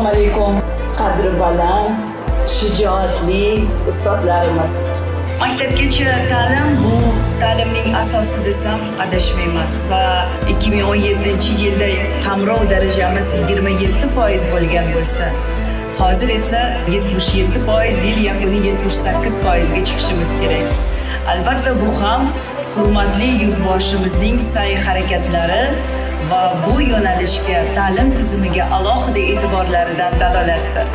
Assalomu alaykum, qadri baland, shijoatli ustozlarimiz. Maktabgacha ta'lim bu ta'limning asosi desam adashmayman va 2017-yilda qamrov darajamiz 27% bo'lgan bo'lsa, hozir esa 77%, yil yakuni 78% ga chiqishimiz kerak. Albatta, bu ham hurmatli yurtboshimizning sa'y-harakatlari va bu yo'nalishga, ta'lim tizimiga alohida e'tiborlaridan dalolatdir.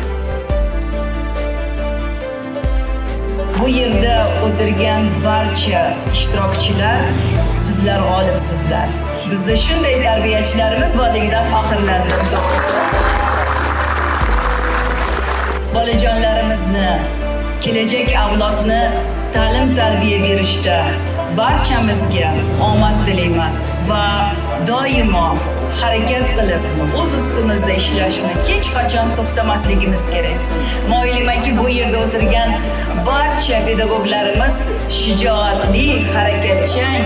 Bu yerda o'tirgan barcha ishtirokchilar, sizlar g'olibsizlar. Bizda shunday tarbiyachilarimiz borligidan faxrlandim, to'g'risi. Bolajonlarimizni, kelajak avlodni ta'lim tarbiya berishda barchamizga omad tilayman va doimo harakat qilib o'z ustimizda ishlashni hech qachon to'xtamasligimiz kerak. Men o'ylaymanki, bu yerda o'tirgan barcha pedagoglarimiz shijoatli, harakatchan,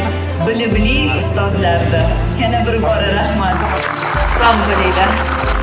bilimli ustozlardir. Yana bir bora rahmat. Sog' bo'linglar.